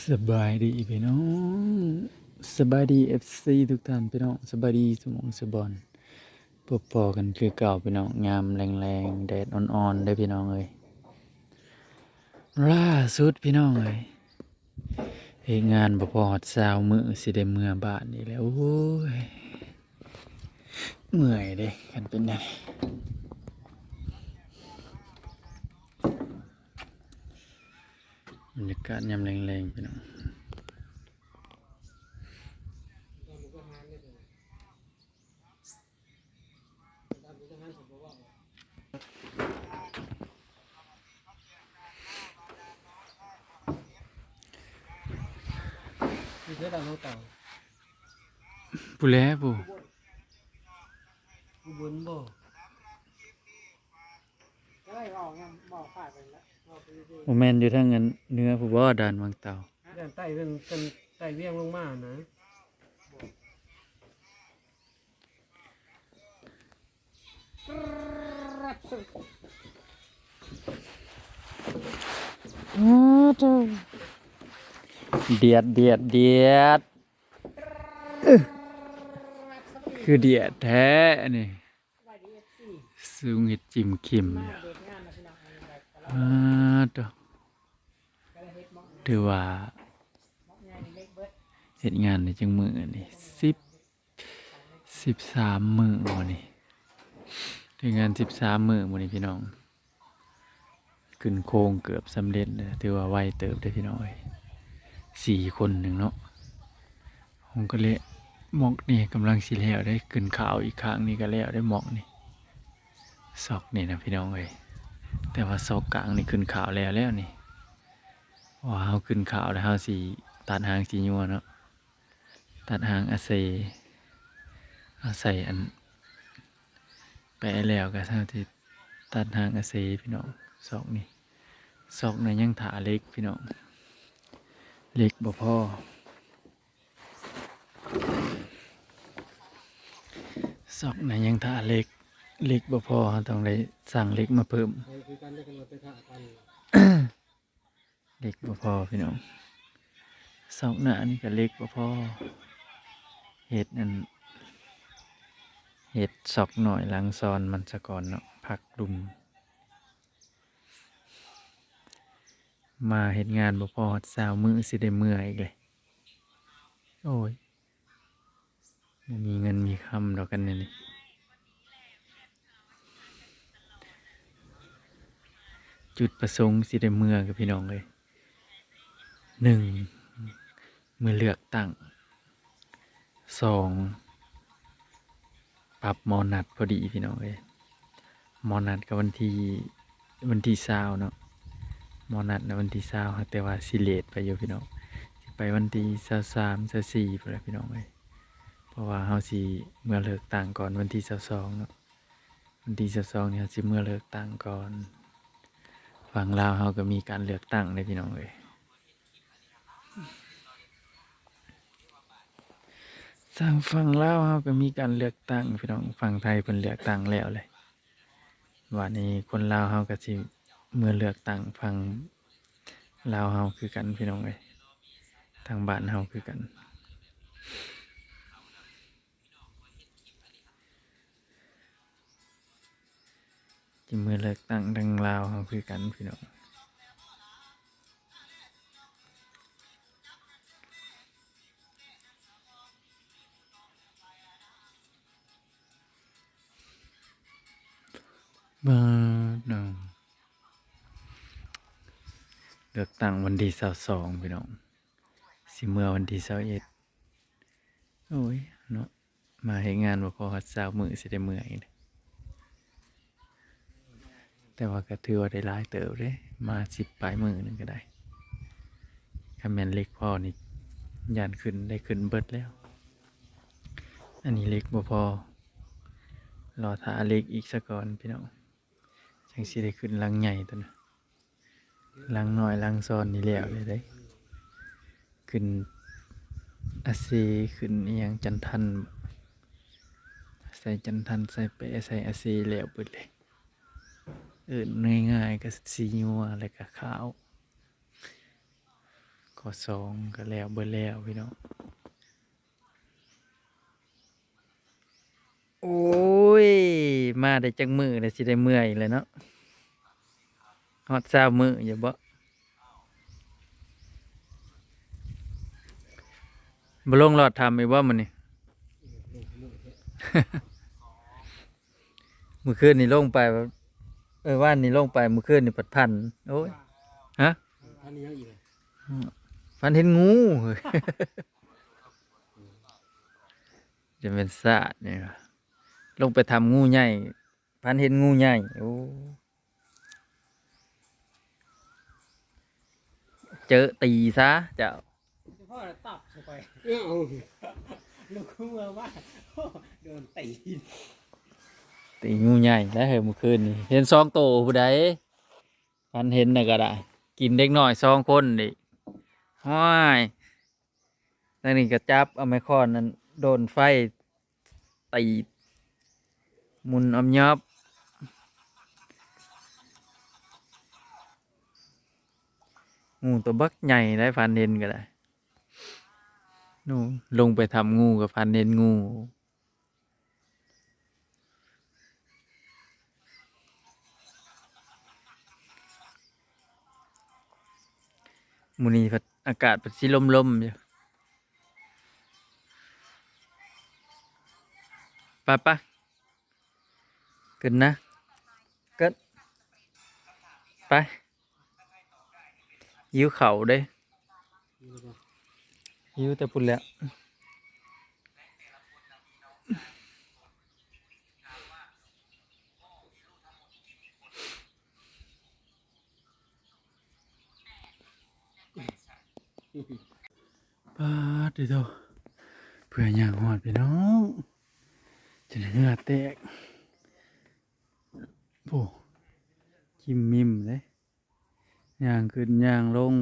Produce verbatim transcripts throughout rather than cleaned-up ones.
สบายดีพี่น้อง สบายดีเอฟซีทุกท่านพี่น้อง สบายดีสมองสบอน พบปอกันคือเก่าพี่น้อง ยามแลงๆ แดดอ่อนๆ เด้อพี่น้องเอ้ย ล่าสุดพี่น้องเอ้ย เฮ็ดงานบ่พอฮอดซาวมื้อ สิได้เมือบ้านอีกแล้ว โอ้ย เมื่อยเด้ คันเป็นแนวนี้ บรรยากาศยามแลงๆ พี่น้อง อยู่เท่าใดน้องเต่า ผู้แลผู้ อุบลบ่ บ่แม่นอยู่ทางอันเหนือผู้บ่ ด่านวังเต่า ด่านใต้เวียง ใต้เวียงลงมานะ เดียด เดียด เดียด คือเดียดแท้อันนี้ สูงเห็ดจิมคิมอยู่ อ่า ตัว ถือว่า เฮ็ดงานได้จังมื้อนี่ สิบ สิบสามมื้อมื้อนี้ เฮ็ดงานสิบสามมื้อมื้อนี้พี่น้อง ขึ้นโครงเกือบสำเร็จแล้ว ถือว่าไวเติบเด้อพี่น้องเอ้ย สี่คนหนึ่งเนาะ ผมก็เลย ม็อกนี่กำลังสิแล้วได้ ขึ้นขาวอีกข้างนี่ก็แล้วได้ ม็อกนี่ ซอกนี่นะพี่น้องเอ้ย แต่ว่าซอกกลางนี่ขึ้นขาวแล้วแล้วนี่ เพราะว่าเฮาขึ้นขาวแล้วเฮาสิตัดหางสิยัวเนาะ ตัดหางอาเซ เอาใส่อัน แปะแล้วก็เฮาสิตัดหางอาเซพี่น้อง ซอกนี่ ซอกนั้นยังถ่าเหล็กพี่น้อง เหล็กบ่พอ ซอกนั้นยังถ่าเหล็ก เหล็กบ่พอ เฮาต้องได้สั่งเหล็กมาเพิ่ม ไปคือกันได้กันว่าไปถ่ากัน เหล็กบ่พอพี่น้อง ซอกหน้านี่ก็เหล็กบ่พอ เฮ็ดอัน เฮ็ดซอกน้อยหลังซอนมันซะก่อนเนาะ พักดุม มาเฮ็ดงานบ่พอฮอดซาวมื้อสิได้เมืออีกเลย โอ้ย บ่มีเงินมีคำดอกกันแนวนี้ จุดประสงค์สิได้เมือกับพี่น้องเอ้ย หนึ่ง มื้อเลือกตั้ง สอง ปรับหมอนัดพอดีพี่น้องเอ้ย หมอนัดกับวันที่ วันที่ซาวเนาะ หมอนัดนะวันที่ซาว แต่ว่าสิเลทไปอยู่พี่น้อง สิไปวันที่ซาวสาม ซาวสี่พู้นแหละพี่น้องเอ้ย เพราะว่าเฮาสิเมือเลือกตั้งก่อนวันที่ซาวสองเนาะ วันที่ซาวสองนี่เฮาสิเมือเลือกตั้งก่อน ฝั่งลาวเฮาก็มีการเลือกตั้งเด้พี่น้องเอ้ย ทางฝั่งลาวเฮาก็มีการเลือกตั้งพี่น้อง ฝั่งไทยเพิ่นเลือกตั้งแล้วเลย บัดนี้คนลาวเฮาก็สิเมือเลือกตั้งฝั่งลาวเฮาคือกันพี่น้องเอ้ย ทางบ้านเฮาคือกัน สิเมือเลือกตั้งทางลาวเฮาคือกันพี่น้อง บาดน้อง เลือกตั้งวันที่ซาวสองพี่น้อง สิเมือวันที่ซาวเอ็ด โอ้ยเนาะ มาเฮ็ดงานบ่พอฮอดซาวมื้อสิได้เมืออีก แต่ว่าก็ถือว่าได้หลายเติบเด้ มาสิบปลายมื้อหนึ่งก็ได้ คันแม่นเหล็กพอนี่ย่านขึ้นได้ขึ้นเบิดแล้ว อันนี้เหล็กบ่พอ รอถ่าเหล็กอีกซะก่อนพี่น้อง จั่งสิได้ขึ้นหลังใหญ่ตัวนะ หลังน้อยหลังซอนนี่แล้วเลยเด้ ขึ้นอาเซ ขึ้นอีหยังจันทัน ใส่จันทัน ใส่แปะ ใส่อาเซ แล้วเบิดเลย เอิ้นง่ายๆก็สีงัวแล้วก็ขาว ข้อสองก็แล้วเบิดแล้วพี่น้อง โอ้ย มาได้จักมื้อแล้วสิได้เมืออีกแล้วเนาะ ฮอดซาวมื้ออยู่บ่ บ่ลงลอดถ้ำอีกบ่มื้อนี้ มื้อคืนนี่ลงไป เออ วานนี่ลงไป มื้อคืนนี่ผัดพัน โอ้ย ฮะ พันอีหยังอีกเลย ฝันเห็นงู จะเป็นศาสตร์นี่วะ ลงไปถ้ำงูใหญ่ ฝันเห็นงูใหญ่ โอ้ เจอตีซะเจ้า พ่อตับเข้าไป เอ้า ลูกเมื่อว่า โดนตี ตีงูใหญ่แล้วเหรอ เมื่อคืนนี้ เห็นสองโตผู้ใด ฝันเห็นน่ะก็ได้ กินเด็กน้อยสองคนนี่ ห้อย ทางนี้ก็จับเอาไม้ค้อนนั่นโดนไฟตีดหมุนออมยอบ งูตัวบักใหญ่ได้ ฝันเห็นก็ได้ หนูลงไปถ้ำงูก็ฝันเห็นงู มื้อนี้พัดอากาศพัดสิลมๆอยู่ ไปๆ ขึ้นนะ ขึ้น ไป หิวข้าวเด้ หิวแต่พุ้นแหละ ป๊าดติโธ่ เพื่อย่างฮอดพี่น้อง จนเหงื่อแตก โอ้ คิมมิมเลย ย่างขึ้นย่างลง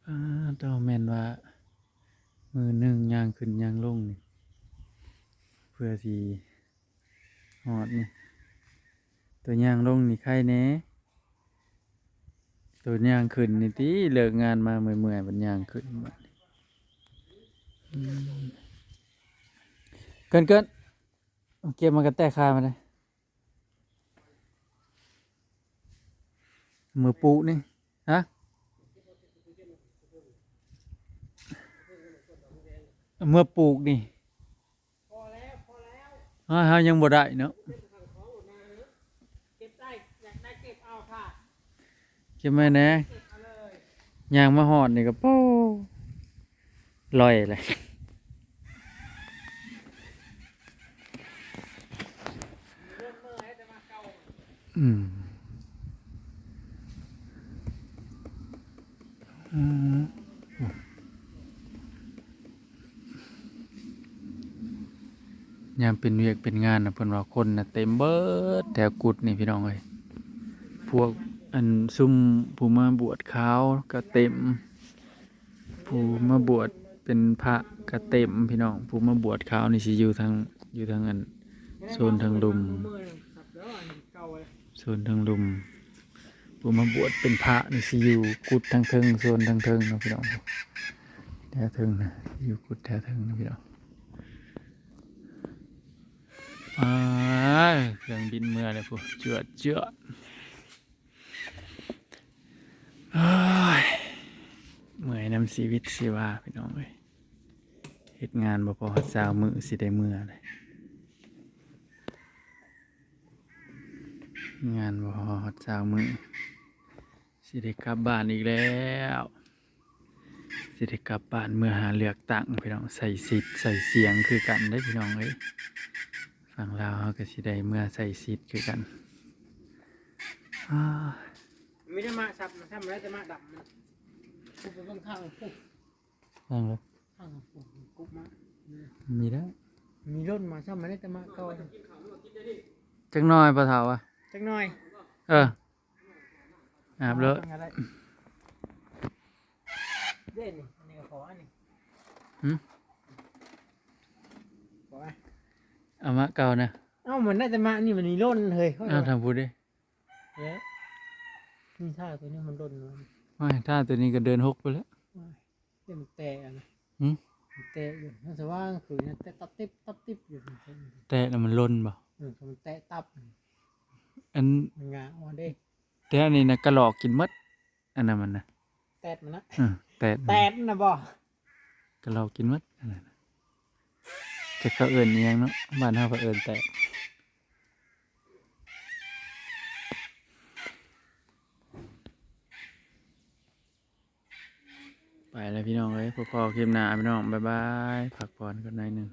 ป๊าดโธ่ แม่นว่า มื้อหนึ่งย่างขึ้นย่างลงนี่ เพื่อสิฮอดนี่ ตัวย่างลงนี่ไคแหน่ ตัวย่างขึ้นนี่ติ เลิกงานมาเมื่อยๆ บัดย่างขึ้นบัดนี้ อืม เกินๆ เก็บมากระแตกคามาเลย มือปลูกนี่ ฮะ เมื่อปลูกนี่ พอแล้ว พอแล้ว เฮา เฮายังบ่ได้เนาะ เก็บได้ อยากได้เก็บเอาค่ะ เก็บไว้แหน่ เก็บเอาเลย ย่างมาฮอดนี่ก็ โป้ ลอยเลย อืม อืม ยามเป็นเวียกเป็นงานน่ะ เพิ่นว่าคนน่ะเต็มเบิดแถวกุดนี่พี่น้องเอ้ย พวกอันซุมผู้มาบวชขาวก็เต็ม ผู้มาบวชเป็นพระก็เต็มพี่น้อง ผู้มาบวชขาวนี่สิอยู่ทาง อยู่ทางอัน โซนทางลุ่ม โซนทางลุ่ม ผู้มาบวชเป็นพระนี่สิอยู่กุดทางเทิง โซนทางเทิงเนาะพี่น้อง แถวเทิงนะ อยู่กุดแถวเทิงนะพี่น้อง อ้าย เครื่องบินเมือเลยพุ้น จวดจวด โอ้ย เมื่อยนำชีวิตชีวาพี่น้องเอ้ย เฮ็ดงานบ่พอฮอดซาวมื้อสิได้เมือเลย งานบ่พอฮอดซาวมื้อ สิได้กลับบ้านอีกแล้ว สิได้กลับบ้านเมือหาเลือกตั้งพี่น้อง ใส่สิทธิ์ใส่เสียงคือกันเด้อพี่น้องเอ้ย ฝั่งลาวเฮาก็สิได้เมือใส่สิทธิ์คือกัน อ้า มีแต่หมากสับนะ ทำอะไรแต่หมากดำมัน กูไปเบิ่งข้างพุ้น ข้างเลย ข้างพุ้น กุ๊บมา มีแล้ว มีร่นมา ทำอะไรแต่หมากเก่า จักหน่อยพ่อเฒ่าอะ จักหน่อย เออ อาบเลย เอาไปก็ได้ เด่นนี่ อันนี้ก็ขออันนี้ หึ ขอไหม เอามาเก่านะ เอ้า มันน่าจะมา นี่มันมีร่นเฮ้ย เอาทำพูดดิ เอ๊ะ นี่ถ้าตัวนี้มันร่นมา ไม่ ถ้าตัวนี้ก็เดือนหกไปแล้ว เดี๋ยวมันแตะนะ หืม มันแตะอยู่มันสว่างคืนนะแตะตับติบตับติบอยู่ แตะแล้วมันลนบ่ เออมันแตะตับ อัน มันงาอ่อนเด้ แต่อันนี้นะกะลอกกินหมด อันนั้นมันนะ แตดมันนะ เออแตะมัน แตดมันนะบ่ กะลอกกินหมดอันนั้นนะ จะเขาเอิ้นอิหยังเนาะ บ้านเฮาก็เอิ้นแตะ ไปแล้วพี่น้องเอ้ย พบกันคลิปหน้าพี่น้อง บ๊ายบาย พักผ่อนกันหน่อยหนึ่ง